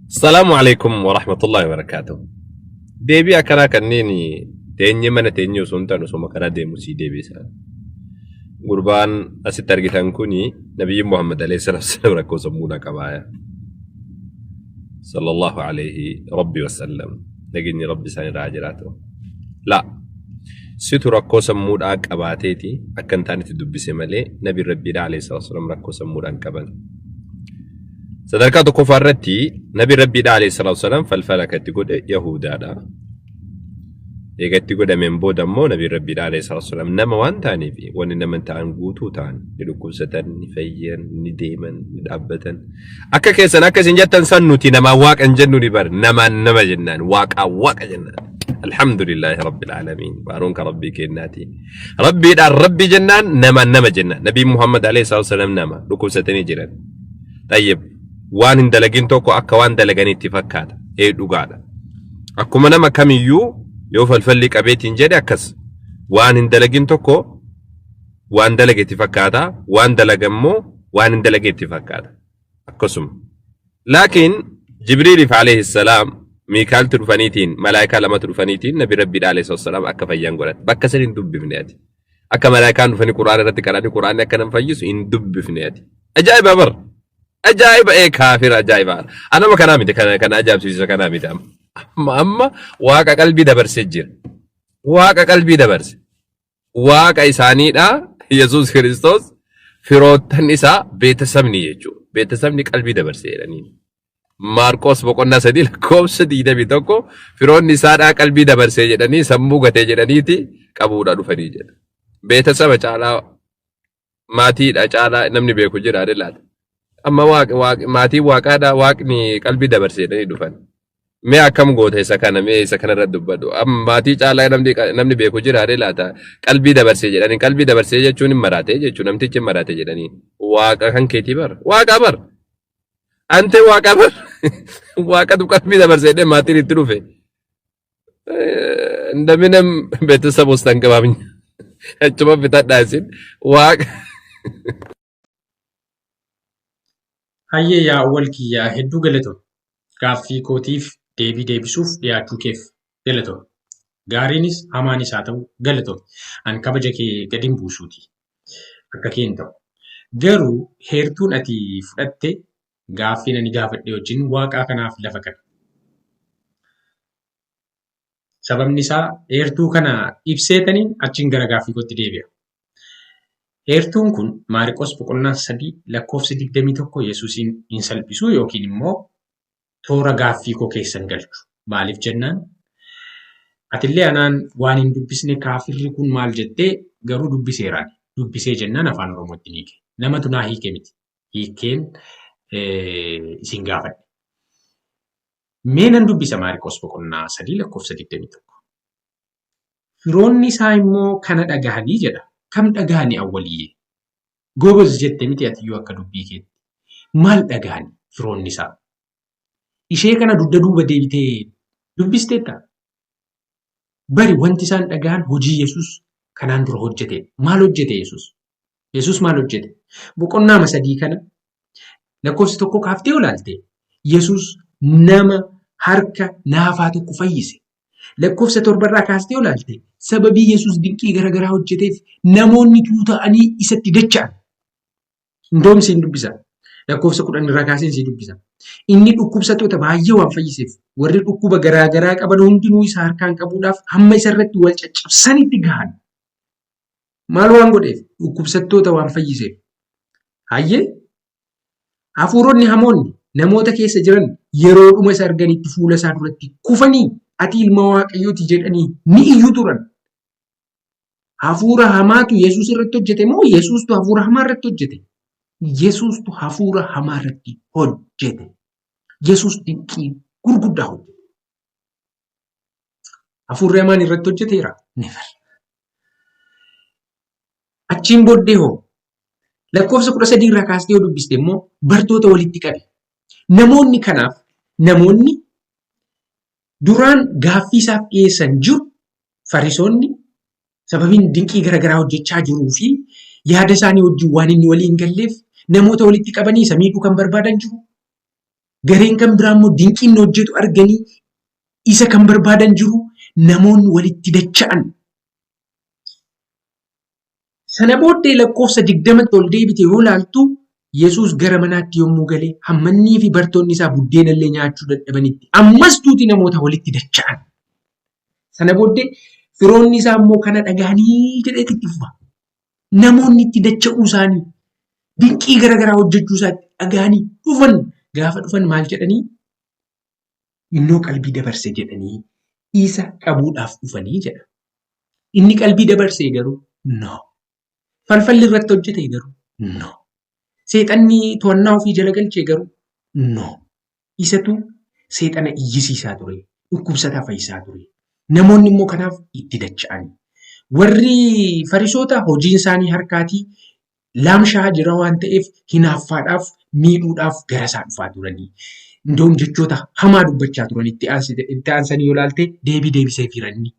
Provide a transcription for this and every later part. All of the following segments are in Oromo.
Salaamu alaikum wa rahmatullahi wa barakaatuh. Deebii akkanaa kanneen teenyee mana teenyee osoo hin taane osoo karaa deemu sii deebisa. Gurbaan asitti argitan kuni Nabiyyi Muhammad alayhi salaatu wassalaam rakkoo sammuudha qabaa. Sallallahu alayhi rabbi wasallam. Nageenyi rabbi isaan irraa haa jiraatu. Laa situ rakkoo sammuudhaa qabaateeti akka hin taanetti dubbise malee nabi rabbiidha alayhi salaatu wassalaam rakkoo sammuudhaan qaban. Sadarkaa tokkoffaa irratti nabi rabbiidha alayhi salaatu wassalaam falfala akka itti godhe Yahudaadha. Eega itti godhameen booda immoo nabi rabbiidha alayhi salaatu wassalaam nama waan ta'aniif wanni nama ta'an guutuu ta'an ni dhukkubsatan, ni fayyan, ni deeman, ni dhaabbatan. Akka keessan akka isin jettan san nuti namaan waaqa hin jennu ni bar namaan nama jennaan waaqaa waaqa jennaan. Alhamdulillahi rabbil aalamiin baaroon ka rabbii kennaati. Rabbiidhaan rabbi jennaan namaan nama jennaan. Nabii Muhammad alayhi salaatu wassalaam nama dhukkubsatanii jiran. Tayyib waan hin dalagin tokko akka waan dalaganitti fakkaata. Ee dhugaadha. Akkuma nama kamiyyuu yoo falfalli qabeetiin jedhe akkas waan hin dalagin tokko waan dalage itti fakkaata waan dalaga immoo waan hin dalage itti fakkaata. Akkasuma. Laakiin Jibriiliif alayhi salaam Miikaaltu dhufaniitiin malaayikaa lamatu dhufaniitiin nabi rabbiidha alayhi salaam akka fayyan godhan. Bakka san hin dubbifne ati. Akka malaayikaan dhufanii quraana irratti qaranii quraanni akka nama fayyisu hin dubbifne ati. Ajaa'iba bar. Ajaa'iba ee kaafira ajaa'iba. Anama kanaa miti kana kana ajaa'ibsiisa kanaa miti amma. Amma amma waaqa qalbii dabarsee jira. Waaqa qalbii dabarse. Waaqa isaaniidha Yesuus Kiristoos firoottan isaa beetasabni jechuudha. Beetasabni qalbii dabarse jedhanii. Maarqos boqonnaa 3 lakkoofsa 21 firoonni isaadhaa qalbii dabarsee jedhanii sammuu gatee jedhaniiti qabuudha dhufanii jedha. Beetasaba caalaa maatiidha caalaa namni beeku jira adee laata. Amma maatiin waaqaadha waaqni qalbii dabarsee jedhanii dhufan. Mee akkam goota isa kana mee isa kanarra dubbadhu. Amma maatii caalaa namni beeku jira adee laata qalbii dabarsee jedhanii qalbii dabarsee jechuun hin maraate jechuun namtichi hin maraate jedhanii waaqa kan keetii bar waaqa bar. Ante waaqa bar waaqatu qalbii dabarsee jedhee maatiin itti dhufe. እንደምንም ቤተሰብ ውስጥ አንገባም። Achuma bitadhaa isin waaqa. Hayyee yaa awwal kiyya hedduu galatoom. Gaaffii kootiif deebii deebisuuf dhiyaachuu keef galatoom. Gaariinis hamaanis haa ta'u galatoom. An kabaja kee gad hin buusuuti. Akka kee hin ta'u. Garuu heertuun ati fudhatte gaaffiin ani gaafadhe wajjin waaqaa kanaaf lafa kana. Sababni isaa heertuu kana ibseetaniin achiin gara gaaffii kootti deebi'a. Heertuun kun Maariqos boqonnaa 3 lakkoofsi 21 Yesuusiin hin salphisu yookiin immoo toora gaaffii koo keessa hin galchu. Maaliif jennaan atillee anaan waan hin dubbisne kaafirri kun maal jettee garuu dubbiseeraan dubbisee jennaan afaan Oromootti ni hiike. Namatu naa hiike miti. Hiikeen isin gaafadhe. Mee nan dubbisa Maariqos boqonnaa 3 lakkoofsa 21. Firoonni isaa immoo kana dhagahanii jedha. Kam dhagahani awwaliyyee? Goboz jette miti atiyyuu akka dubbii keetti. Maal dhagahani firoonni isaa? Ishee kana dugda duuba deebitee dubbisteetta? Bari wanti isaan dhagahan hojii Yesuus kanaan dura hojjete. Maal hojjete Yesuus? Yesuus maal hojjete? Boqonnaama sadii kana lakkoofsa tokko kaaftee olaalte Yesuus nama harka naafaa tokko fayyise. Lakkoofsa torbarraa kaastee olaalte sababii Yesuus dinqii garaagaraa hojjeteef namoonni tuuta'anii isatti dacha'an. Indoom siin dubbisa. Lakkoofsa 10 irraa kaaseen sii dubbisa. Inni dhukkubsattoota baay'ee waan fayyiseef warri dhukkuba garaa garaa qaban hundinuu isa harkaan qabuudhaaf hamma isa irratti wal caccabsanitti gahan. Maal waan godheef? Dhukkubsattoota waan fayyiseef. Hayyee hafuuronni hamoonni namoota keessa jiran yeroodhuma isa arganitti fuula isaa duratti kufanii ati ilma waaqayyooti jedhanii ni iyyu turan. Hafuura hamaatu Yesuus irratti hojjete moo Yesuustu hafuura hamaa irratti hojjete? Yesuustu hafuura hamaa irratti hojjete. Yesuus dinqii gurguddaa hojjete. Hafuurri hamaan irratti hojjeteera? Never. Achiin booddee hoo lakkoofsa 13 irraa kaastee yoo dubbiste immoo bartoota walitti qabe. Namoonni kanaaf namoonni duraan gaaffii isaaf dhiyeessan jiru Farisoonni sababiin dinqii garaagaraa hojjechaa jiruu fi yaada isaanii wajjin waan inni walii hin galleef namoota walitti qabanii isa miidhuu kan barbaadan jiru. Gareen kan biraa immoo dinqii inni hojjetu arganii isa kan barbaadan jiru. Namoonni walitti dacha'an. Sana booddee lakkoofsa 20tti ol deebite yoo laaltu, Yesuus gara manaatti yommuu gale hammannii fi bartoonni isaa buddeena illee nyaachuu dadhabanitti ammas tuuti namoota walitti dacha'an. Sana booddee firoonni isaa immoo kana dhaga'anii jedheeti itti fufa. Namoonni itti dacha'uu isaanii dinqii garaagaraa hojjechuu isaatti dhaga'anii dhufan. Gaafa dhufan maal jedhanii? Innoo qalbii dabarse jedhanii isa qabuudhaaf dhufanii jedha. Inni qalbii dabarsee garuu no. Falfalli irratti hojjete garuu no. Seexanni to'annaa ofii jala galchee garuu no. Isatu seexana iyyisiisaa ture. Dhukkubsataa fayyisaa ture. Namoonni immoo kanaaf itti dacha'ani. Warri farisoota hojiin isaanii harkaatii laamshaa jira waan ta'eef hinaaffaadhaaf miidhuudhaaf gara isaa dhufaa turanii. Indoom jechoota hamaa dubbachaa turan itti aansanii yoo ilaalte deebii deebiseefiira inni.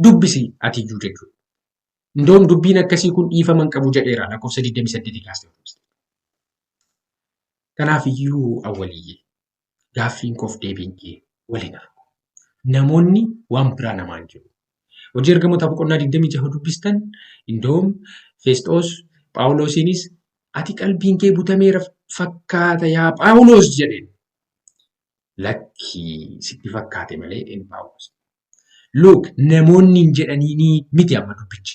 Dubbisi ati iyyuu jechuudha. Indoom dubbiin akkasii kun dhiifama hin qabu jedheera lakkoofsa 28 kaastee dubbiste. Kanaaf iyyuu awwaliyyee gaaffiin koof deebiin kee wal hin argu. Namoonni waan biraa namaan jiru. Hojii ergamoota boqonnaa 26 dubbistan indoom Feesxoos Phaawulosiinis ati qalbiin kee butameera fakkaata yaa Phaawulos jedheen. Lakkii sitti fakkaate malee jedheen Phaawulos. Look namoonni hin jedhaniinii miti amma dubbichi.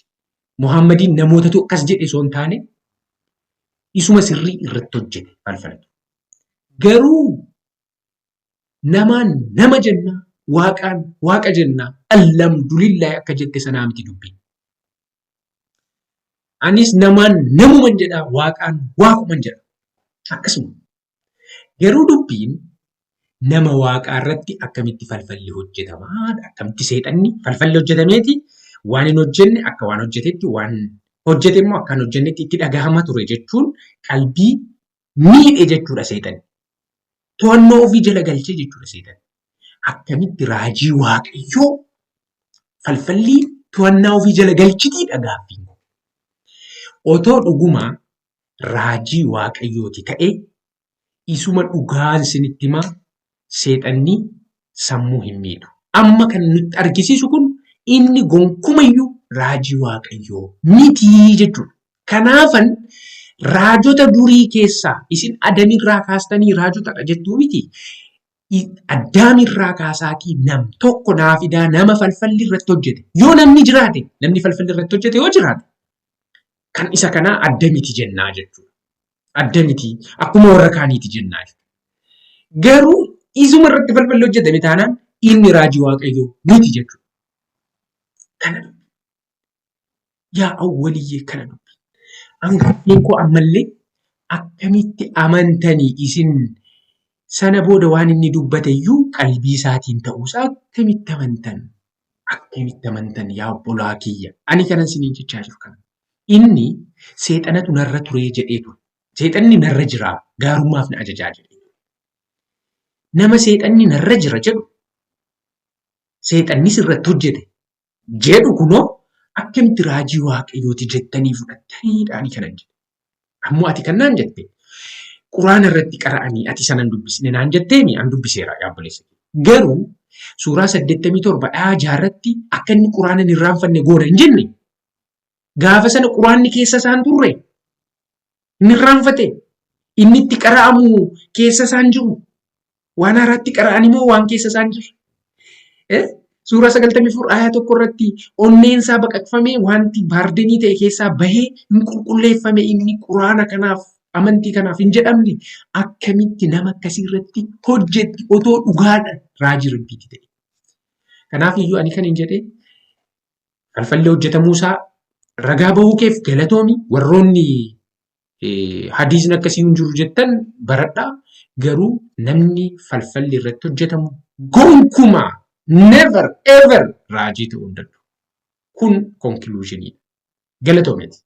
Muhammadiin namootatu akkas jedhe osoo hin taane isuma sirrii irratti hojjete falfalatu. Garuu namaan nama jenna, waaqaan waaqa jenna, alhamdulillah akka jette sanaa miti dubbiin. Anis namaan namuman jedha, waaqaan waaquman jedha. Akkasuma. Garuu dubbiin nama waaqaa irratti akkamitti falfalli hojjetamaadha. Akkamitti seexanni falfalli hojjetameeti waan hin hojjenne akka waan hojjetetti waan hojjete immoo akka hin hojjennetti itti dhagahama ture jechuun qalbii miidhe jechuudha seexanni. To'annoo ofii jala galchee jechuudha seexanni. Akkamitti raajii waaqayyoo falfalli to'annaa ofii jala galchitiidha gaaffiin kun. Otoo dhugumaa raajii waaqayyooti ta'e isuma dhugaan isinitti himaa seexanni sammuu hin miidhu. Amma kan nutti argisiisu kun inni gonkumayyuu raajii waaqayyoo miti jechuudha. Kanaafan raajota durii keessaa isin Adamirraa kaastanii raajotadha jettuu miti. Addaamirraa kaasaatii nam tokko naa fidaa nama falfalli irratti hojjete. Yoo namni jiraate namni falfalli irratti hojjete yoo jiraate kan isa kanaa adda miti jennaa jechuudha. Adda miti akkuma warra kaaniiti jennaa jechuudha. Garuu isuma irratti falfalli hojjetame taanaan inni raajii waaqayyoo miti jechuudha. Kana dubbi. Yaa awwaliyyee kana dubbi. Angaaffiin koo ammallee akkamitti amantanii isin sana booda waan inni dubbate iyyuu qalbii isaatiin ta'uusaa akkamitti amantan? Akkamitti amantan yaa obbolaa kiyya? Ani kanan isiniin jechaa jiru kana. Inni seexanatu narra turee jedhee ture. Seexanni narra jira gaarummaaf na ajajaa jedhee ture. Nama seexanni narra jira jedhu seexannis irratti hojjete jedhu kunoo akkamitti raajii waaqayyooti jettanii fudhattaniidha ani kanan jedhe. Ammoo ati kan naan jette quraana irratti qara'anii ati sanan dubbisne naan jetteemi an dubbiseera yaa obboleessa kiyya. Garuu suuraa 87 aayaa 6 irratti akka inni quraana hin irraanfanne goona hin jenne. Gaafa sana quraanni keessa isaan turre hin irraanfate. Inni itti qara'amu keessa isaan jiru. Waan haaraatti qara'an immoo waan keessa isaan jirre. Suuraa 94 aayaa 1 irratti onneen isaa baqaqfamee wanti baardenii ta'e keessaa bahee hin qulqulleeffame inni quraana kanaaf amantii kanaaf hin jedhamne akkamitti nama akkasii irratti hojjetti otoo dhugaadha raajii rabbiiti ta'e. Kanaaf iyyuu ani kan hin jedhee falfalli hojjetamuu isaa ragaa bahuu keef galatoomi warroonni hadiisni akkasii hin jiru jettan baradhaa garuu namni falfalli irratti hojjetamu gonkumaa never ever raajii ta'uu hin danda'u. Kun conclusionidha. Galatoomeeti.